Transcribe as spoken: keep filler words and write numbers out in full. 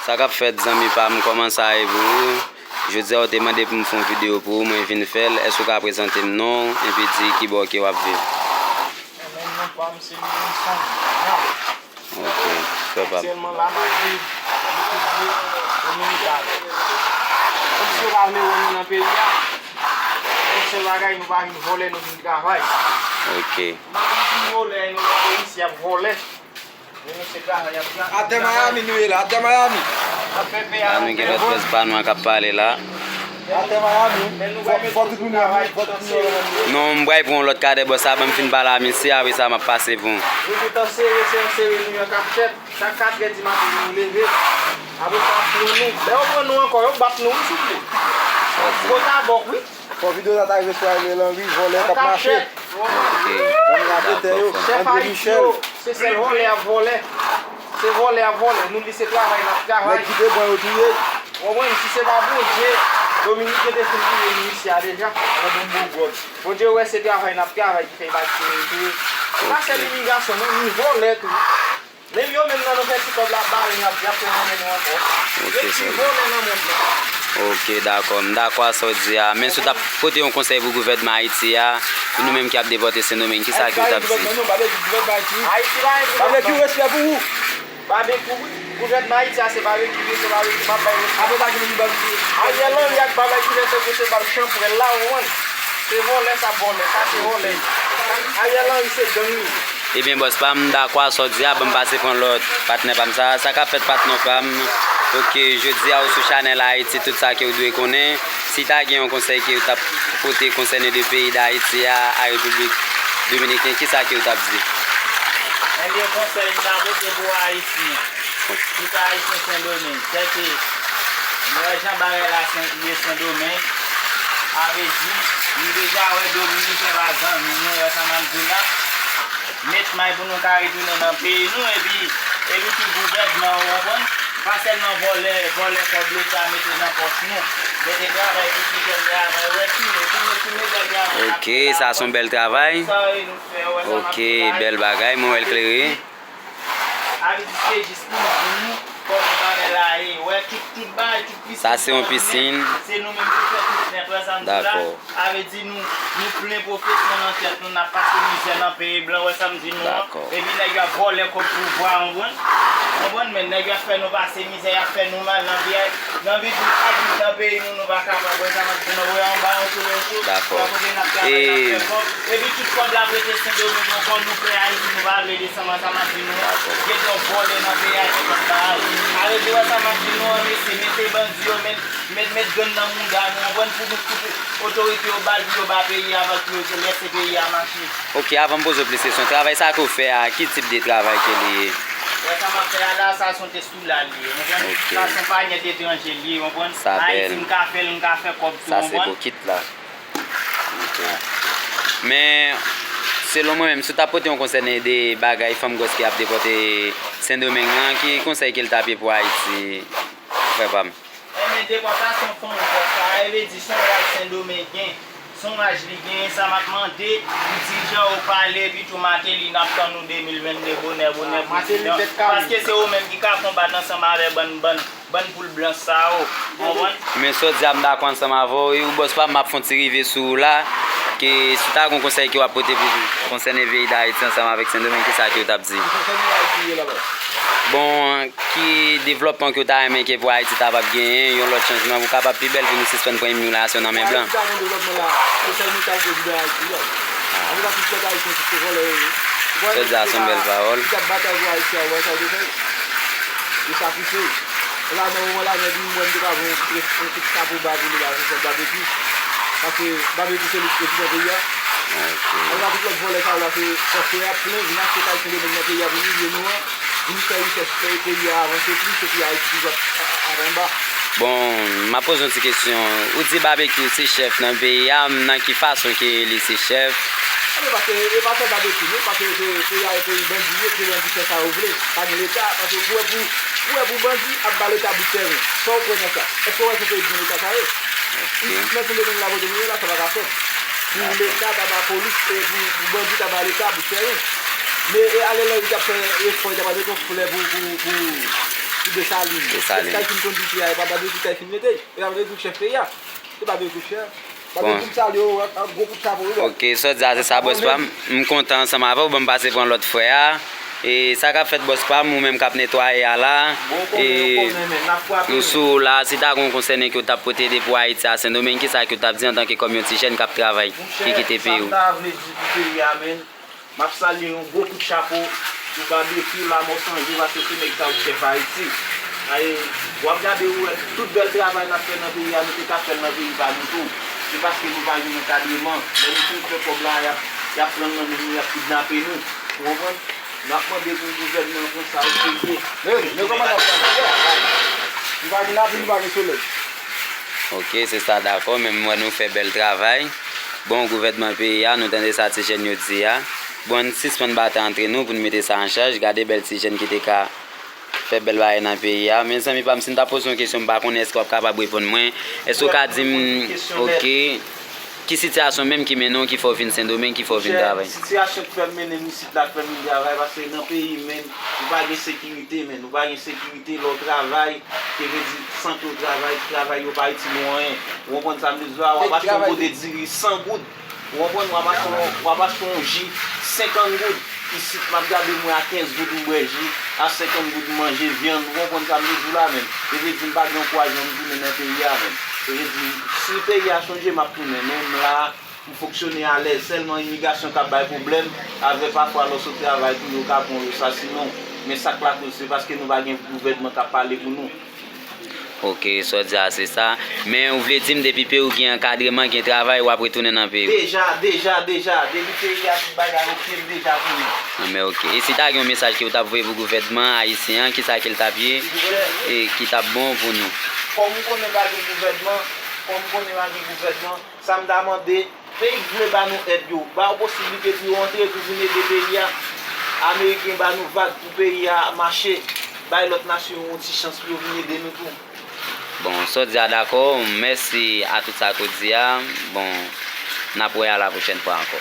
Sa k ap fèt, zanmi pa m, kòman sa ye pou ou? Jodi a, ou te mande pou m fè yon videyo pou ou, mwen vin fè l. Èske w ka prezante m non w, epi di ki bò ke w ap viv? Mwen menm, non pa m se Wilson Jean. Ok, frè pa m. Aktyèlman la, m ap viv Repiblik Dominikani. Menm si yo pa vle wè nou nan peyi a, yon sèl bagay, nou pa vin vòlè, nou vin travay. Ok. Nou pa vin vòlè, nou lòt peyi, si y ap vòlè. Atè Miami nou ye la, atè Miami. La nou gen lòt bòs pa nou an k ap pale la. Atè Miami, fò, fò tout moun wè nou, fò tout moun wè nou. Non, m pral pran yon lòt kadè bòs la, ban m fin pale a misye, apre sa m ap pase pou. Nou tout ansere, se ansere nou an k ap fèt. Chak katrè di maten nou leve. Apre sa, yo pran nou. Lè yo pran nou ankò, yo bat nou, wi, souple. Yo tabòk, wi. Fò videyo sa ta rive sou Ariel Henry, vòlè k ap mache. Ok. Bandi malfektè yo, André Michel. Se sèl vòlè ap vòlè. Se vòlè ap vòlè. Nou di se travay n ap travay. Nèg ki te pran yo touye. Ou konprann? Si se pa Bondye, Dominiken te fin touye nou isi a deja, nan Bonbo Gwòg. Bondye wè se travay n ap travay ki fè l pa kite nou touye. Se pa sèl imigrasyon, non, nou vòlè tou. Menm yo menm nan nou fè ti kòb la ba yo, y ap, y ap fè vòlè nou ankò. Yo ki vòlè nan mond lan. Ok, dakò. M dakò a sa w di a. Men si w t ap pote yon konsèy pou gouvènman Ayiti a, pou nou menm ki ap depòte Sendomeng, kisa ke w t ap di? Ayiti pa gen gouvènman, non, Babekyou, gouvènman Ayiti. Ayiti pa gen gouvènman. Babekyou, respè pou ou. Babekyou, wi. Gouvènman Ayiti a se Babekyou, se Babekyou, m ap bay respè. Apre sa, ki moun Babekyou? Ariel Henry ak Babekyou, lè se pou se bal chanpwèl la, ou konprann? Se vòlè sa vòlè, sa se vòlè. Ariel Henry se gang li ye. Ebyen, bòs pa m, m dakò a sa w di a, ban m pase pran lòt patnè pa m sa. Sa k ap fèt, patnè pa m? Ok, jodi a, ou sou chanèl Ayiti, tout sa ke w dwe konnen. Si ta gen yon konsèy ke w t ap pote konsène de peyi Dayiti a, a Repiblik Dominiken, kisa ke w t ap di? Ebyen, konsèy m ta pote pou Ayisyen, tout Ayisyen Sendomeng, sèke nou wè jan bagay la Sen-, ye Sendomeng, sa vle di, nou deja wè Dominiken pa zanmi nou, wè sa m ap di w la. Met may pou nou ka retounen nan peyi nou, epi, epi tou gouvènman, ou konprann? Pa sèlman vòlè, vòlè kòb leta mete nan pòch nou. Mete travay pou ti jèn travay, wè fime, fime, fime bèl travay. Ok, sa se yon bèl travay. Sa e nou fè, wè sa m ap di la. Ok, bèl bagay, mwen wè l klere. Sa vle di se jis pou nou, pou nou, kòman bagay la ye. Wè tout, tout bagay, tout pisin. Sa se yon pisin. Se nou menm ki fè tout nèt, wè sa m di la. Dakò. Sa vle di nou, nou plen pwofesyon nan tèt nou, n ap pase mizè nan peyi blan, wè sa m di nou an? Dakò. Epi nèg yo ap vòlè kòb pouvwa, ou konprann? Ou konprann, men nèg yo ap fè nou pase mizè, y ap fè nou mal nan peyi, nan bi pou nou ap viv nan peyi nou, nou pa kapab, wè sa m ap di nou, wè anba yon solèy cho, dakò, wè kote n ap travay, n ap fè kòb, epi tout kòb la ap rete Sendomeng ankò, nou pè Ayiti, nou pa vle desann, wè sa m ap di nou an? Dakò. Gen yon vòlè nan peyi a, gen lòt bagay. Sa vle di, wè sa m ap di nou an, mesye, mete bandi yo, men Met, met grenn nan mouda nou, konprann, pou nou koute otorite yo bal pou yo ba peyi a vag, pou yo lèse peyi a mache. Ok, avan m poze w plis kesyon, travay sa ke w fè a, ki tip de travay ke li ye? Wè sa m ap fè a la, sa se yon testoula li ye, konprann? Ok. Sa se yon panyèt etranje li ye, konprann? Sa bèl. Ayiti, m ka fè l, m ka fè kòb tou, konprann? Sa se pou kit la. Ok. Men, selon mwen menm, si w ta pote yon konsèy de bagay fanm gwòs ki ap depòte Sendomeng lan, ki konsèy ke l t ap ye pou Ayiti, frè pa m? Ebyen, depòtasyon fanm gwòs sa, sa vle di se yon raj Sendomengen, se yon raj li genyen, sa m ap mande pou dirijan yo pale, epi tou Martelly, n ap tann ou de mil vennde bonè, bonè, prezidan. Paske se ou menm ki ka konbat ansanm avè bann, bann, bann poul blanch sa yo, konprann? Men sa w di a, m dakò ansanm avè w, e ou bòs pa m, m ap fè yon ti rive sou ou la, ke si w ta gen yon konsèy ke w ap pote pou konsène peyi Dayiti ansanm avèk Sendomeng, kisa ke w t ap di? Bon, ki devlòpman ke w ta renmen ke pou Ayiti ta kapab genyen, yon lòt chanjman pou kapab pi bèl, pou nou sispann pran imilyasyon nan men blan? Ayiti ta gen devlòpman la, se sèl Michel prezidan Ayiti la. Apre sa, tout lòt Ayisyen, tout se vòlè yo ye. Sa w di a se yon bèl pawòl. Ki t ap batay pou Ayiti a, ou wè sa yo te fè? Yo sakrifye yo. E la, nan moman la, nèg li, mwen, m te ka voye yon ti, yon ti chapo ba pou li la, se sèl Babekyou. Paske Babekyou se li ki prezidan peyi a. Ok. Apre sa, tout lòt vòlè sa yo la, se fòse y ap plen, vin achte kay Sendomeng nan peyi a pou milye nou an. Vin fè richès, fè peyi a avanse plis, epi Ayiti toujou ap, ap, ap anba. Bon, m ap poze yon ti kesyon. Ou di Babekyou se chèf nan peyi a, nan ki fason ke li se chèf? A, men paske, e pa sèl Babekyou, non, paske se, peyi a, e peyi bandi ye, se bandi fè sa yo vle. Pa gen Leta, paske pou wè pou, pou wè pou bandi ap ba Leta bout tèren. Sa w kwè nan sa? Èske w wè se peyi ki gen Leta sa ye? Ok. Isit nan Sendomeng la kote nou ye la, sa pa ka fèt. Pou Leta ta ba polis, e pou, pou bandi ta ba Leta bout tèren. Men, e Ariel Henry t ap fè efò, li t ap al mete yon flè pou, pou, pou, Desalin. Desalin. Lè Skyfin konn di a, e pa Barbecue Skyfin mete, e pa Barbecue chèf peyi a. Se Barbecue chèf. Barbecue, m salye w, ak gwo kout chapo wi bò. Ok, sa w di a se sa bòs pa m. M kontan ansanm avè w, ban m pase pran lòt frè a. E sa k ap fèt bòs pa m, ou menm k ap netwaye a la. E ou sou la, si ta gen yon konsèy ke w t ap pote ede pou Ayiti a Sendomeng, kisa ke w t ap di antanke kòm yon ti jèn k ap travay, ki kite peyi w? M ap salye yon gwo kout chapo pou Barbecue, Lamò Sanje, paske se nèg sa yo k chèf Ayiti. Ay, w ap gade ou wè tout bèl travay n ap fè nan peyi a, nou te ka fè l nan peyi pa nou tou. Se paske nou pa jwenn ankadreman. Lè nou fin fè kòb la, y ap, y ap pran l nan men nou, y ap kidnape nou. Ou konprann? N ap mande pou gouvènman an pran sa o serye. Men, men kòman n ap fè? Nou pa gen lapli, nou pa gen solèy. Ok, se sa dakò, men m wè nou fè bèl travay. Bon, gouvènman peyi a, nou tande sa ti jèn yo di a. Bon, ann sispann batay antre nou pou n mete sa an chaj. Gade bèl ti jèn ki te ka fè bèl bagay nan peyi a. Mezanmi pa m, si m ta poze w yon kesyon, m pa konnen èske w ap kapab reponn mwen. Èske w ka di m, ok, ki sitiyasyon menm ki mennen w, ki fè w vin Sendomeng, ki fè w vin travay? Sitiyasyon k fè m mennen m isit la, k fè m vin travay, paske nan peyi menm, nou pa gen sekirite, men nou pa gen sekirite lè w travay, se vle di, san ke w travay, travay yo pa itil ou anyen. Ou konprann sa m vle di w la? W ap achte yon pote diri san goud. Ou konprann? W ap achte yon, w ap achte yon ji senkant goud. Isit, m ap gade mwen a kenz goud m bwè ji, a senkant goud m manje vyann. Ou konprann sa m vle di w la menm? Se vle di m pa gen ankourajman pou m tounen nan peyi a menm. Se vle di, si peyi a chanje, m ap tounen. Men m la, m fonksyone alèz. Sèlman imigrasyon k ap bay pwoblèm, avè pafwa lè w sot travay tou yo ka pran w, yo sasinen w. Men sa k lakoz, se paske nou pa gen gouvènman k ap pale pou nou. Ok, sa w di a se sa. Men ou vle di m depi peyi w gen ankadreman, gen travay, w ap retounen nan peyi w? Deja, deja, deja. Depi peyi a tout bagay oke, m deja tounen. Anben ok. E si ta gen yon mesaj ke w t ap voye pou gouvènman ayisyen an, kisa ke l t ap ye e ki t ap bon pou nou? Kòm ou konnen pa gen gouvènman, kòm ou konnen pa gen gouvènman, sa m ta mande, peyi k vle ba nou èd yo, ba yo posiblite pou yo antre pou vin ede peyi a. Ameriken ba nou vag pou peyi a mache, bay lòt nasyon yo yon ti chans pou yo vin ede nou tou. Bon, sa w di a dakò, mèsi a tout sa ke w di a. Bon, n ap wè a la pwochèn fwa ankò.